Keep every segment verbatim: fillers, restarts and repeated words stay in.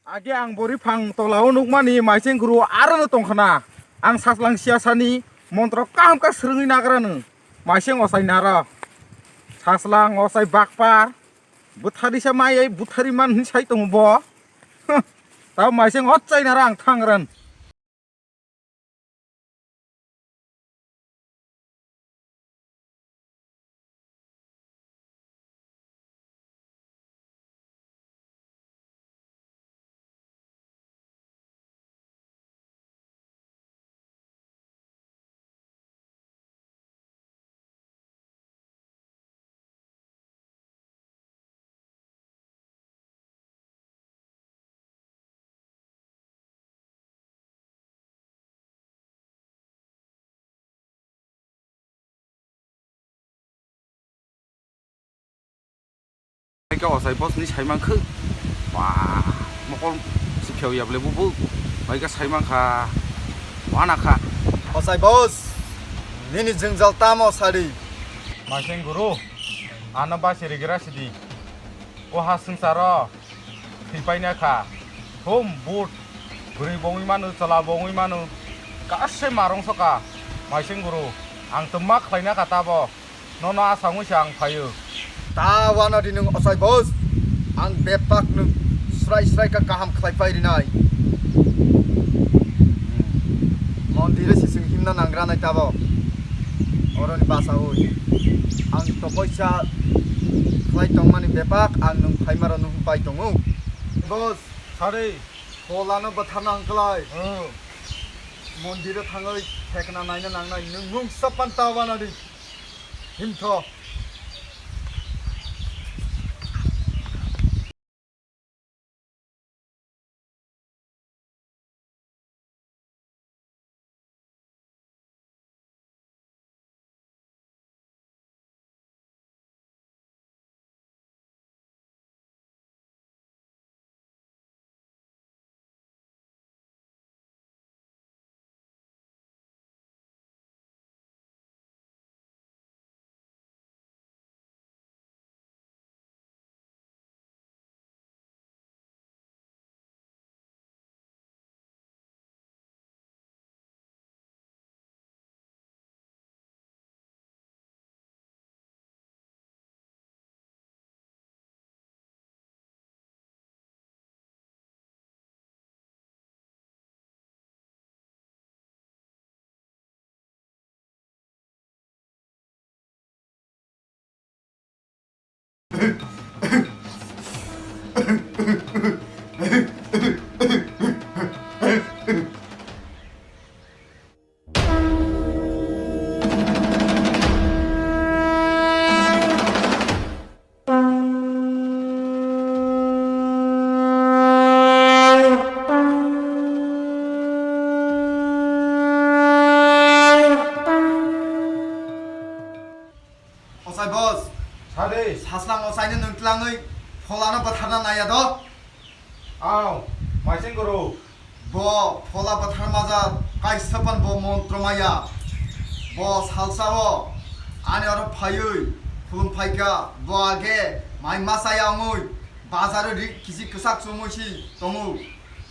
Age ang bori phang tolao nukmani maising guru aro no tongkhana. Ang saslang siyasani montro kaham khe swrwngwi nagrano. Maising osai naro. Saslang osai bakpar. Bwthari sa mai ai bwthari man hinwi sai tongo bo. Tao maising ochai naro ang thangran. Bai khe osai boss ni sai mankhe. Wah, mokol si pheo yable bubu. Bai khe sai mankha. Wana kha. Osai boss, nini jwngjal tamo sadi? Maising guru, ano basi rigira sidi. O ha swngcharo thwipaina kha. Thum, but, bwrwi bongwi manu, chwla bongwi manu, kasai marong soka. Maising guru, ang twma khlaina kha tabo. Nono asangwi se ang phaio. Ta wana di nwng osai boss. Ang bepak nwng srai srai kha kaham khlai pai rinai. Mondire se chwng himna nangranai tabo. Oroni basaui. Ang tokoisa khlai tongmani bepak ang nwng phaimaro nwng pai tongo. Boss, sari. Polano bwtharna hwnkhlai. Hmm. Mondiro thangwi thekna naina nangnai. Nwng mungsa panta wana di. Himtho. Osai boss. Sadi. Saslang osaino nwng tlangwi pholano bwtharna naiya do? Aw, maising guru. Bo phola bwthar majak kaisa pan bo montro maya. Bo salsa o ani oro phaiwi khulum phaikha. Bo age mai masaya wngwi bazaro ri kisi kwchak chumui si tongo.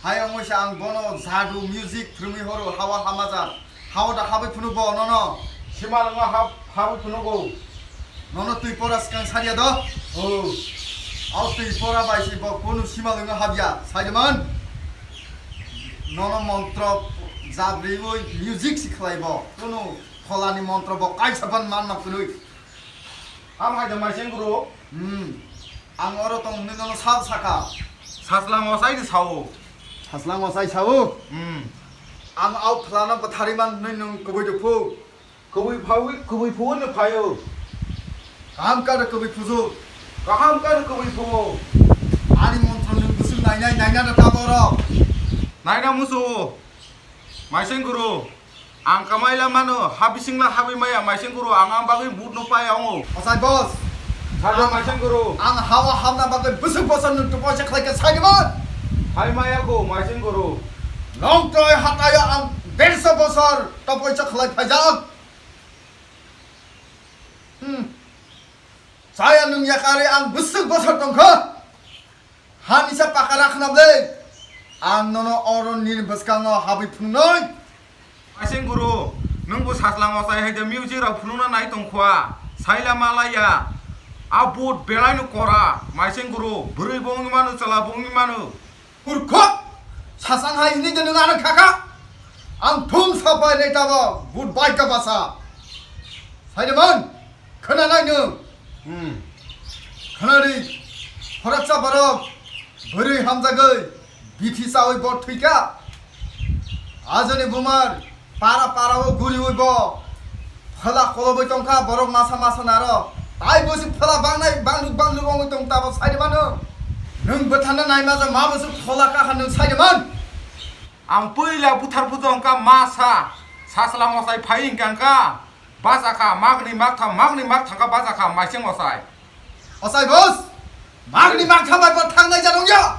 Hai wngwi se ang bono jadu music phwrwngwi horo hawa hamajar. Hawa da habai phunuk bo nono. Simalwngo hab-, habai phunugo. Nono twi pora swkang saria do? O. Au twi pora bai si bo kunu simalwngo habya. Saideman. Nono montro jabri oi music si khlai bo. Kunu pholani montro bo kaisa ban man ma phunui. Ham hai da maising guru. Hmm. Ang oro tong hwnwi nono sal saka. Saslang osai di sao. Saslang osai sao? Hmm. Ang au phlano bwthari man hwnwi nwng kubui duphu. Kubui phawi, kubui phuwi no phaio. Kaham kar kubui phuju. Kaham kar kubui phuo. Ani montro nwng bwswk nainai naina da taboro. Naina musu. Maising guru. Ang kamai la mano, ha bising la habwi maya, maising guru, ang ang bagwi but no pai ongo. Osai boss. Sado maising guru. Ang hawa hamna bagwi bwswk bosor nwng tupoisa khlai khe sai dibo. Hai maya ko, maising guru. Long toi hatayo ang derso bosor tupoisa khlai phaijak. Hmm. Chaya nwng yakari ang bwswk bosor tongkha. Hamisa pakara khna ble. Ang nono oro nini bwskango habwi phunuknai. Maising guru, nwng bo sajlang ochai hai de music rok phunukna nai tongkhwa. Saila malaya. A but belai no kora. Maising guru, bwrwi bo wngwi mano, chwla bo wngwi mano. Kurkhok! Sasang hai hini de nwng ano khakha? Ang thum sapai nai tabo, but bai ka basa. Saide man, khana nai nwng. Hmm. Khana ri, khoroksa borok, bwrwi hamjagwi, bithi chawi bo thwikha. Ajoni bumar, para para o guriwi bo. Phala kolobwi tongkha borok masa masa naro. Tai bosi phala bangnai bangluk bangluk wngwi tong tabo saide mano. Nwng bwtharna naima ja ma bosi phola kakha nwng saide man. Ang puila buthar puja wngkha masa. Sasla mosai phai wngkha wngkha. Bachakha magni magtham magni magthangkha bachakha maising mosai. Osai boss, magni magtham bai bo thangnai janong ya.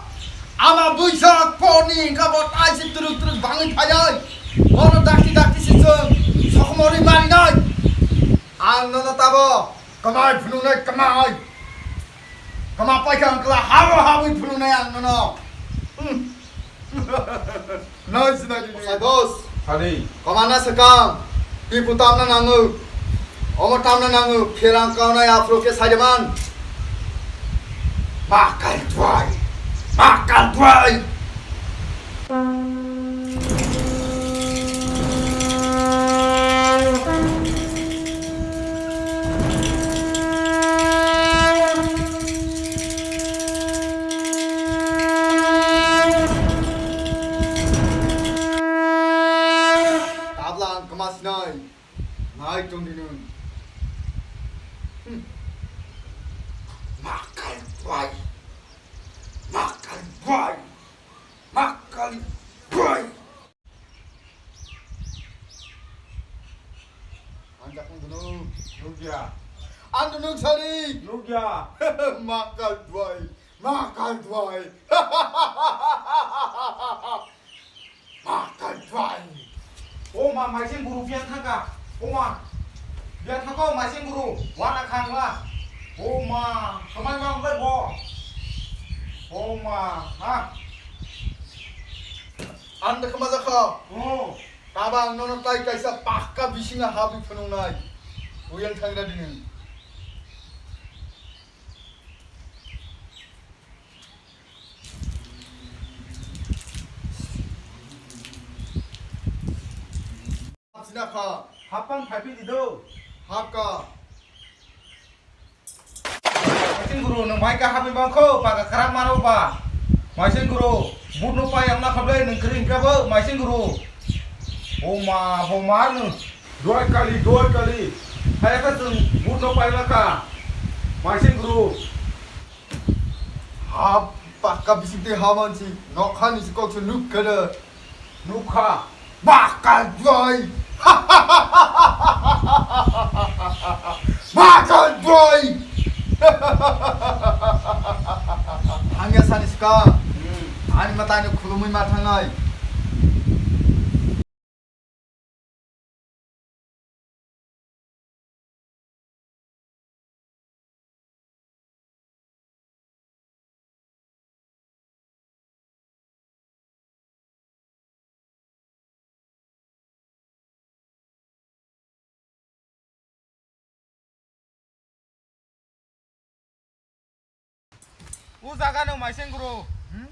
Ama buisa porni hingka bo taisi turuk turuk bangwi phayai. Bono dakti dakti si chwng sokomori marinai. Ang nono tabo kamai phunuknai kamai. Kama paikha ang kla habo habwi phunuknai ang nono. Hmm. Nai sinai di. Osai boss. Thani. Komana sakang. Pipu tamna nangu. Omo tamna nangu. Phirang kaunai afro ke saideman. Makal duai. Makal duai. Tabla ang kama sinai. Nai tong di nung. Hmm. Makal buai. Makal buai. Makal buai. Anjak nung dunu. Nugya. Ang dunu sari. Nugya. Makal buai. Makal buai. Makal buai. O ma, maising guru biang thangka. O ma. Biang thangko maising guru. Wana khangla. O ma, samai ma bai bo. O ma, ha. Ang da kama jakha. O. Tabang nono tai kaisa pakka bisinga habwi phunuknai. Uyang thangra dini. Sina kha. Hapang phaipi di do. Hapka. Maising guru, nwng bai ka habi bangkho, paga karak mano ba. Maising guru, but no pai ang na khablai nwng kring ka bo, maising guru. Bo ma, bo ma nwng. Duai kali, duai kali. Hai ka chwng but no pai la ka. Maising guru. Ha, pakka bising twi ha mansi, nokha ni si kok se nuk khe de. Nukha. Makal doi. Makal doi. Hangya sani ska. Hmm. Ani mata ani khulumui ma thangnai. O jaga no maising guru. Hmm?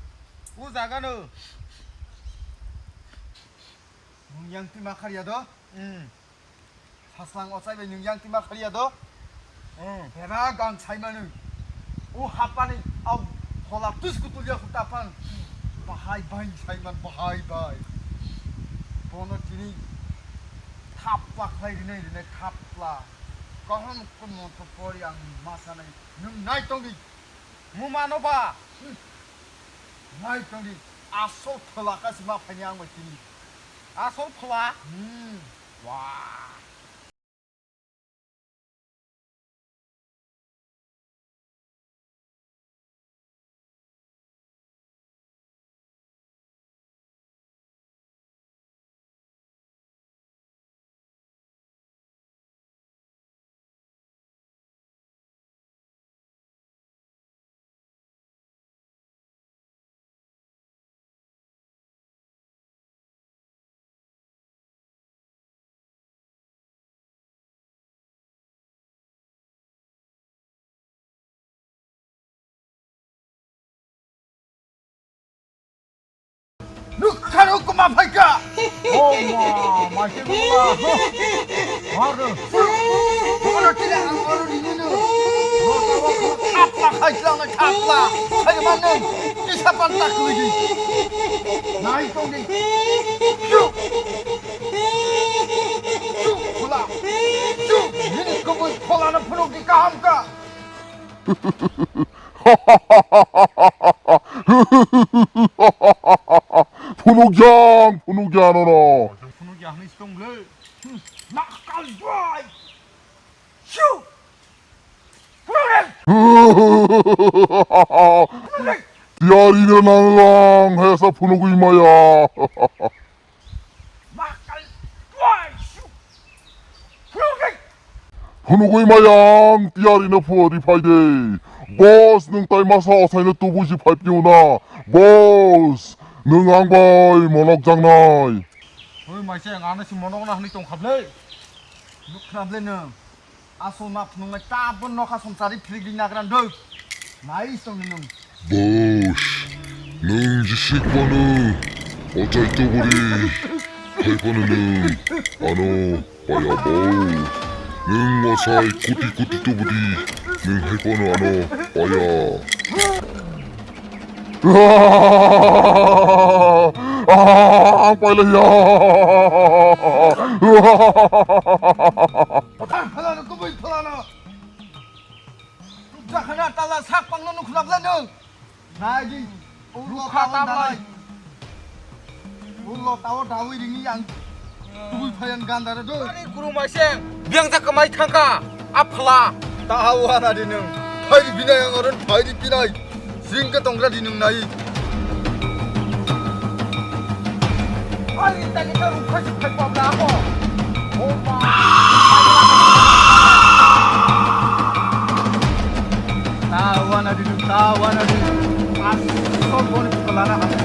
O jaga no. Nwng yang twi ma khariya do? Hmm. Saslang ochai bai nwng yang twi ma khariya do? Hmm. Bera gang sai manu. O hapani au khola tus kutul ya khuta pan. Bahai bai sai man bahai bai. Bono tini thapla khlai rinai rinai thapla. Kaham kun monto pori ang ma sanai. Nwng nai tongdi. Muma no ba. Hmm. Nai tongdi. Asol phola ka sima phani ang bai tini. Asol phola? Hmm. Wah. Nukha nukuma phaikha. Oh ma, maikhe nukuma. Haro. Haro tira ang oro rinino. Nota o thapla khaislang na thapla. Khaimano. Kisa panta kuidi. Nai tongdi. Chu. Chu khula. Chu. Nini kubui khula na phunuk di kaham ka. Phunukjang, phunukjang nono. Phunukjang hwnwi se tong le. Nakal bai. Shu. Phunukjang. Phunukjang. Tiyari no nanglang, hesa phunugwi maya. Makal bai. Shu. Phunukjang. Phunugwi mayang tiyari no phuo ri phai de. Boss, nwng tai masa osaino tubuji phai pio na. Boss, nwng ang bai monok jangnai. Oi maiseng, ano si monok na hwnwi tong khablai. Nuk khablai nwng. Asol ma phunuknai tabon nokha somsari phirigri nagra nduk. Nai tong nwng. Boss, nwng jisik phano ochai tuburi hai phano nwng ano paya bo. Nwng ochai kuti kuti tubudi nwng hai phano ano paya. Ang pailaiya. Phalano, kubui phalano. Jakhana tala sak pangno nukhlap lano. Nai di. Rukha tablai. Ulo tawo dawi ringi yang. Tubui phayan gandara do. Ani guru maiseng. Biang jak kamai thangka. Aphla. Tawo ana di nung. Phai di binai ang oron phai di pinai. Sring ke tonggra di nung nai. Ai, ta ni ta rukha si phai pabla ako. Oh ma. Tawana di nung, tawana di nung. Asol boni pukul lana hati.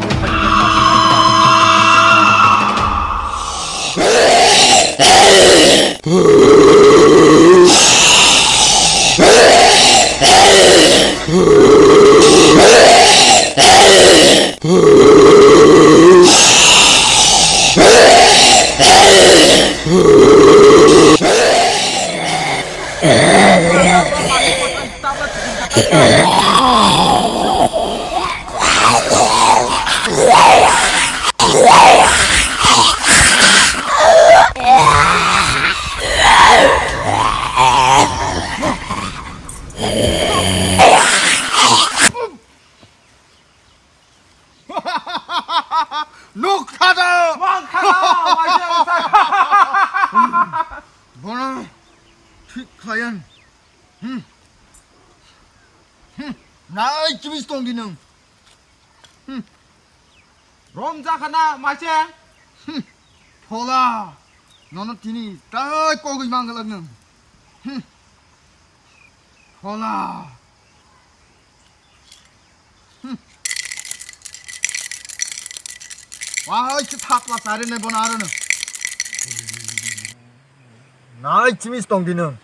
Nukha da! Bono thik khlayan. Hmm. Hmm. Nai chibis tong di nung. Hmm. Rom jakhana maiseng. Hmm. Phola. Nono tini tai kogwi mangalak nung. Hmm. Phola. Hmm. Wahai se thapla sari nai bono aro no. Nai chimis tong di nung.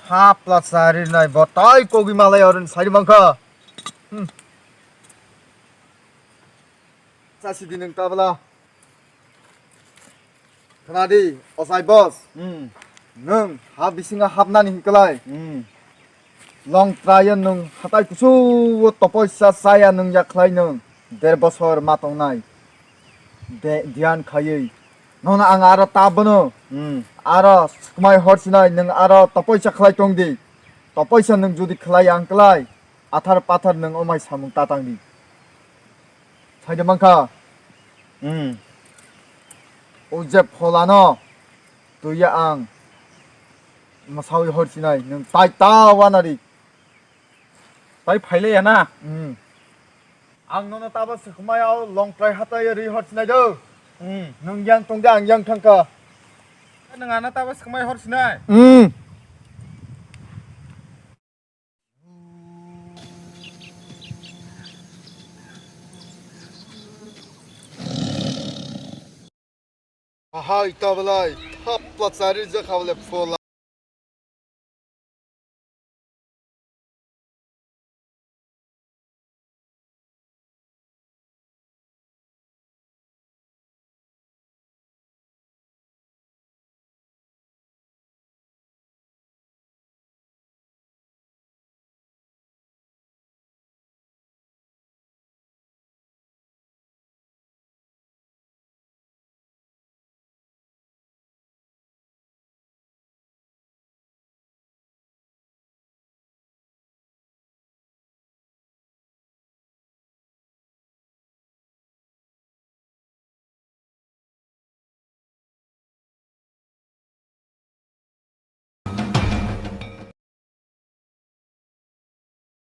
Thapla sari nai bo tai kogwi malai aro sari mangkha. Hmm. Chasi di nung tabla. Khnadi, osai boss. Hmm. Nwng ha bisingo hapnani hinklai. Hmm. Long trayo nwng hatai kusu o topoisa saya nwng yakhlai nwng der bosor ma tongnai. De, diyan khayui. Nono ang aro ta bono. Hmm. Aro sukmai hor sinai nwng aro topoisa khlai tongdi. Topoisa nwng jodi khlai ang klai. Athar pathar nwng omai samung tatang di. Saide mankha. Hmm. O je pholano tuya ang masawi hor sinai nwng tai ta wanari. Tai phaile ya na? Hmm. Ang nono tabo sukmai o long trai hatai ri hor sinai do. Hmm. Nwng yang tongde ang yang thangkha. Nwng ano tabo sukmai hor sinai? Hmm. Ahai, tabelai, thapla chari jakha bole phola.